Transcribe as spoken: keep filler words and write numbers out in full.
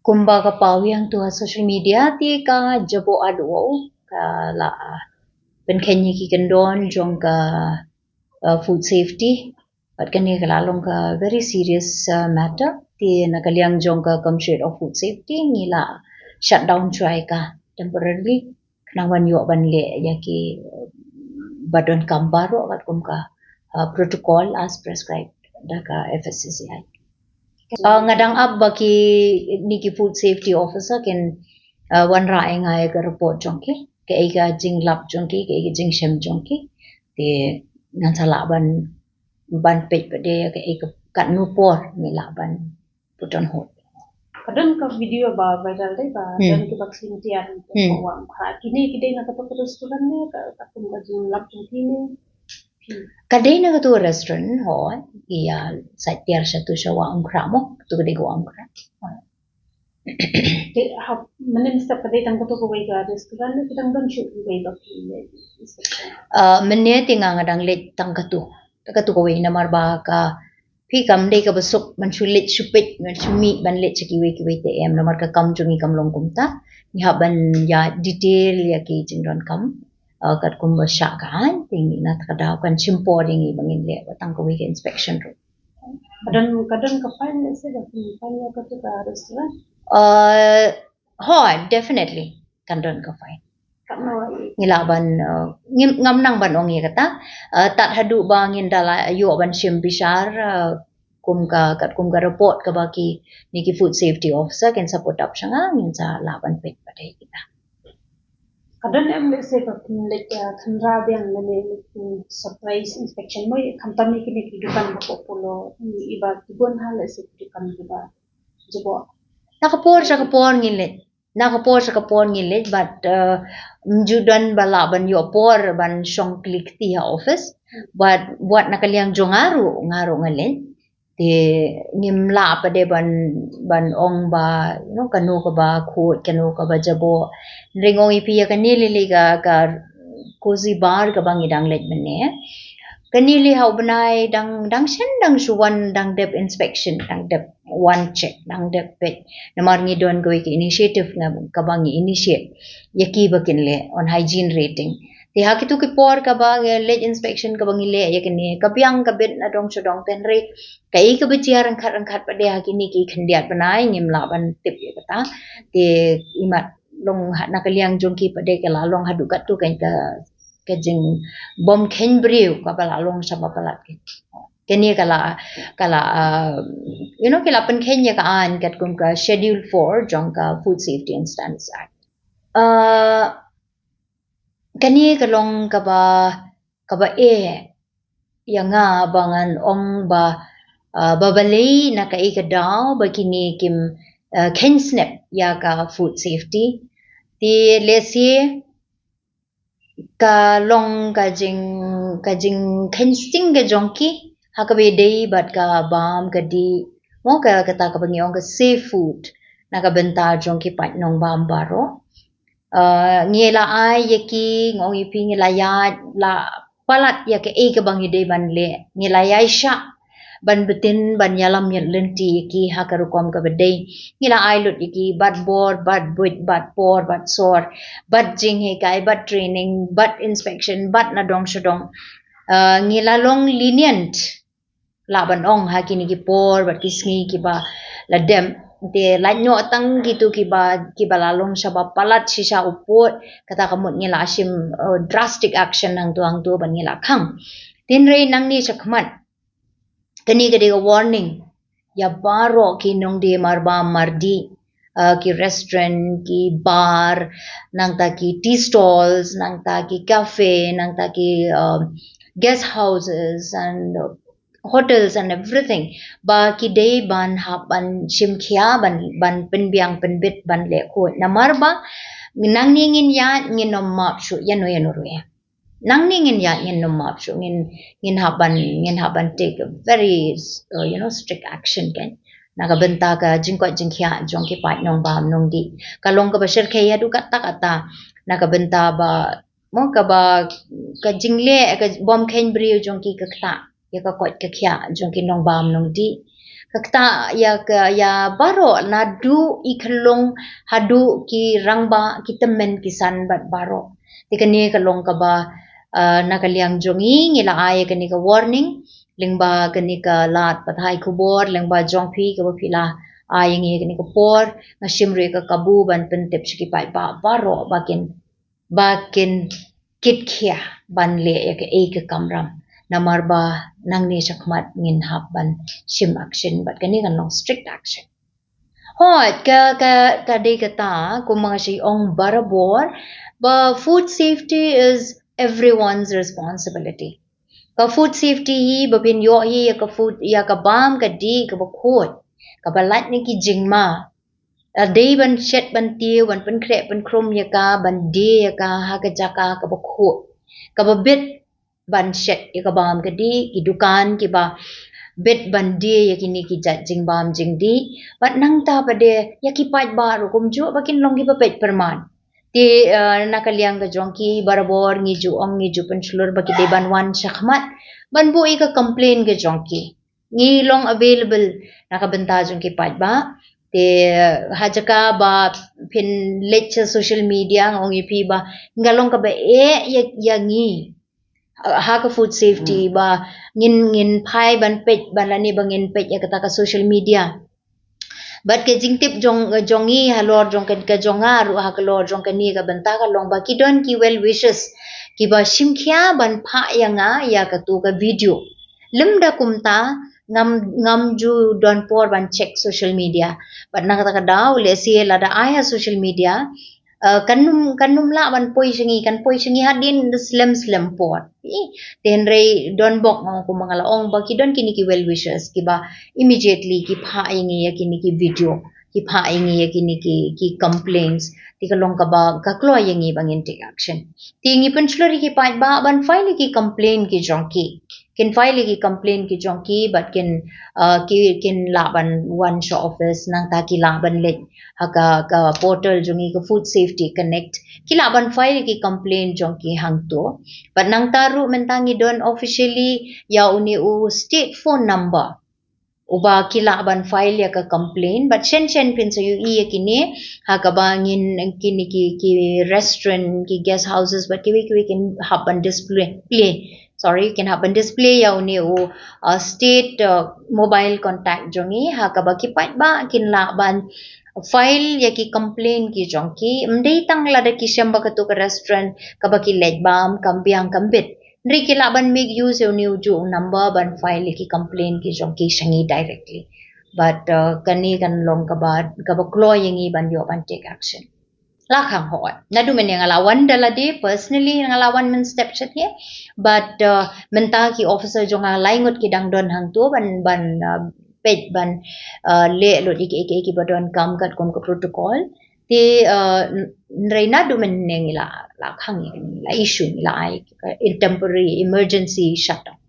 Kumba ka paw ïa ngi ha social media, te ka Jaboh Ardwah ka la pynkheiñ ïa ki kyndon jong ka uh, food safety. Bad kane ka la long ka very serious uh, matter. Te na ka liang jong ka Commissioner of Food Safety ngi la shut down shuwa ïa ka temporarily. Khnang ban ïoh ban leh ïa ki uh, ba donkam baroh katkum ka uh, protocol as prescribed da ka F S C C I. Uh, nga dang ap ba kine ki food safety officer kin uh, wanrah ïa nga ïa ka report jong ki, kaei ka jinglap jong ki, kaei ka jingshem jong ki. Te ngan sa lah ban ban peit pat de ïa kaei ka, katno por ngi lah ban put on hold. Ka don ka video ba viral de ba Hmm. don ki vaccine tiar Hmm. ko wa Umkhrah. Kine ki dei na kato ka restaurant ne ka, ka kum ka jinglap jong ki ne. Ka dei na kato restaurant, hooid, ïa sa tiar shatu sha wa Umkhrah mo, kato ka dei ka wa Umkhrah. Te ha mynne mynstep ka dei tang kato kawei ka restaurant ne ki dang don shuh kiwei ba ki leit inspection? Uh, mynne te nga nga dang leit tang kato. Tang kato kawei namar ba ka phi kam dei kaba suk ban shu leit shu peit, ban shu mih ban leit sha kiwei kiwei te em, namar ka kam jong ngi kam long kumta. Ngi hap ban ïa detail ïa ki jingdonkam. Uh, katkum ba shah ka aiñ, te ngi na kata ka daw kan shim por ïa ngi ba ngin leh ba tang kawei ka inspection ruh. Ka don, ka don ka fine, let's say, ka fine ïa kato ka restaurant? Uh, hooid, definitely. Kan don ka fine. Katno? Ngi lah ban, uh, ngim, ngam nang ban ong ïa kata. Uh, tad haduh ba ngin da la ïoh ban shim bishar, uh, kum ka, katkum ka report kaba kine ki food safety officer kin sa put up sha nga, ngin sa lah ban peit pat ïa kita. Ka don em, let's say, ba kin leit, uh, kynra biang lane surprise inspection mo, khamtam ïa kine ki dukan ba ko Apollo, i ba ki bun ha, let's say, ki dukan kiba jaboh? Na ka por sha ka por ngin leit. Na ka por sha ka por ngin leit, bad, uh, ym ju don ba lah ban ïoh por ban shong kli kti ha office. Bad wat na ka liang jong nga ruh, nga ruh nga leit. Te ngim lah pat de ban, ban ong ba, you know, kano kaba khuid, kano kaba jaboh. Hynrei nga ong ïa phi ïa kane lei lei ka, ka cozy bar kaba ngi dang leit mynne. Kane lei ha u bnai dang, dang shen dang shu wan dang dep inspection, dang dep wan check, dang dep peit. Namar ngi don kawei ka initiative nga, kaba ngi initiate ïa kiba kin leh on hygiene rating. Te ha kito ki por kaba ngi leit inspection kaba ngi leh ïa kine, ka biang ka bit na dong sha dong, te hynrei kaei kaba jia ryngkat ryngkat pat de ha kine ki khyndiat bnai ngim lah ban tip ïa kata. Te imat long ha, na ka liang jong ki pat de ka la long haduh katto ka, ka jingbymkheiñ briew kaba la long shaba palat. Kane ka la, ka la, uh, you know, ki la pynkheiñ ïa ka aiñ katkum ka Schedule four jong ka Food Safety and Standards Act. Uh, kane ka long kaba, kaba eh ïa nga ba ngan ong ba, uh, ba balei na kaei ka daw ba kine kim, uh, kheiñ snep ïa ka food safety. Te lehse ka long ka jing, ka jingkheiñ sting ka jong ki ha kaba ïadei bad ka bam ka dih, mo, ka, kata kaba ngi ong ka safe food na ka bynta jong ki paid nongbam baroh. Uh, ngi la ai ïa ki, nga ong ïa phi, ngi la ïaid la palat ïa kaei kaba ngi dei ban leh, ngi la ïai shah ban btin, ban ïalam ïa lynti ïa ki ha ka rukom kaba dei. Ngi la ai lut ïa ki bad bor, bad buit, bad por, bad sor, bad jinghikai, bad training, bad inspection, bad na dong sha dong. Uh, ngi la long lenient, lah ban ong, ha kine ki por bad ki sngi kiba la dep. Te lait noh tang kito kiba, kiba la long shaba palat shisha u pud, kata ka mut ngi la shim, uh, drastic action hangto hangto ban ngi la khang. Te hynrei nangne shakhmat, kane ka dei ka warning ïa baroh ki nongdie marbam mardih, uh, ki restaurant, ki bar, nangta ki tea stalls, nangta ki cafe, nangta ki, uh, guest houses and, uh, hotels and everything, ba ki dei ban hap ban shim khia, ban, ban pynbiang pynbit, ban leh khuid. Namar ba nangne ngin ïaid ngin ym map shuh ïano ïano ruh. Nangne ngin ïaid ngin ym map shuh, ngin, ngin hap ban, ngin hap ban take a very, uh, you know, strict action, kan, na ka bynta ka jingkoit jingkhiah jong ki paid nongbam nongdih. Ka long kaba shyrkhei haduh katta katta na ka bynta ba, mo, kaba, ka jingleh, ka bymkheiñ briew jong ki ka ktah ïa ka koit ka khiah jong ki nongbam nongdih. Ka ktah ïa ka, ïa baroh, naduh i khyllung haduh ki rangbah, ki tymmen ki san bad baroh. Te kane ka long kaba, uh, na ka liang jong ngi, ngi la ai kane ka warning lyngba kane ka lad pathai khubor, lyngba jong phi kaba phi la ai ngi kane ka por. Nga shim ruh ka kabu ban pyntip sha ki paidbah baroh ba kin, ba kin kit khia ban leh ïa kaei ka kamram. Namar ba nangne shakhmat ngin hap ban shim action, bad kane kan long strict action. Hooid, ka, ka, ka dei kata, kumba nga shu ong barabor, ba food safety is everyone's responsibility. Ka food safety hi, ba phin ïoh hi ïa ka food, ïa ka bam ka dih kaba khuid, kaba lait na ki jingma. Lada dei ban shet ban tiew, ban pynkhreh pynkhrum ïa ka, ban die ïa ka ha ka jaka kaba khuid, kaba bit ban shet ïa ka bam ka dih, ki dukan kiba bit ban die ïa kine ki jait jingbam jingdih. Bad nangta pat de ïa ki paidbah ruh kumjuh ba kin long kiba peit pyrman. Te, uh, na ka liang ka jong ki barabor ngi ju ong, ngi ju pynshlur ba ki dei ban wan shakhmat ban buh ïa ka complain ka jong ki. Ngi long available na ka bynta jong ki paidbah. Te, uh, ha jaka ba phin leit sha social media, nga ong ïa phi ba nga long kaba eh ïa, ïa ngi, uh, ha ka food safety, ba ngin, ngin phai ban peit, ban lane ba ngin peit ïa kata ka social media. Bad ka jingtip jong, jong ngi halor jong ka, ka jong nga ruh halor jong kane ka bynta ka long ba ki don ki well wishes kiba shim khia ban phah ïa nga ïa katu ka video. Lymda kumta ngam, ngam ju don por ban check social media. Bad na kata ka daw, lehse lada ai ha social media, uh, kan ym, kan ym lah ban poi sha ngi, kan poi sha ngi hadien slem slem por. Te hynrei don bok, nga ong, kumba nga la ong, ba ki don kine ki well wishers kiba immediately ki phah ïa ngi ïa kine ki video, ki phah ïa ngi ïa kine ki, ki complaints. Te ka long kaba, ka kloi ïa ngi ba ngin take action. Te ngi pynshlur ïa ki paidbah ban file ïa ki complain ki jong ki. Kin file ïa ki complain ki jong ki, bad kin, uh, ki, kin lah ban wan sha office, nangta ki lah ban leit ha ka, ka portal jong ngi, ka Food Safety Connect. Ki lah ban file ïa ki complain jong ki hangto. Bad nangta ruh mynta ngi don officially ïa une u state phone number, uba ki lah ban file ïa ka complain. Bad shen shen phin sa ïohi ïa kine ha kaba ngin, kine ki, ki restaurant, ki guest houses, bad kiwei kiwei kin hap ban display, play, sorry, kin hap ban display ïa une u, uh, state, uh, mobile contact jong ngi, ha kaba ki paidbah kin lah ban file ïa ki complain ki jong ki. Ym dei tang lada ki shem ba katu ka restaurant kaba ki leit bam kam biang kam bit, hynrei ki lah ban make use ïa une u juh u number ban file ïa ki complain ki jong ki sha ngi directly. Bad, uh, kane kan long kaba, kaba kloi ïa ngi ban ïoh ban take action. La khang hooid. Naduh mynne nga la wan da lade, personally nga la wan mynstep shatei. Bad, uh, mynta ki officer jong nga lai ngut ki dang don hangto ban, ban, uh, peit ban, uh, leh lut ïa ki, ïa ki, ïa kiba donkam katkum ka protocol. Te, uh, n-, hynrei naduh mynne ngi la, la khang ïa kane, la issue, ngi la ai, uh, in temporary emergency shutdown.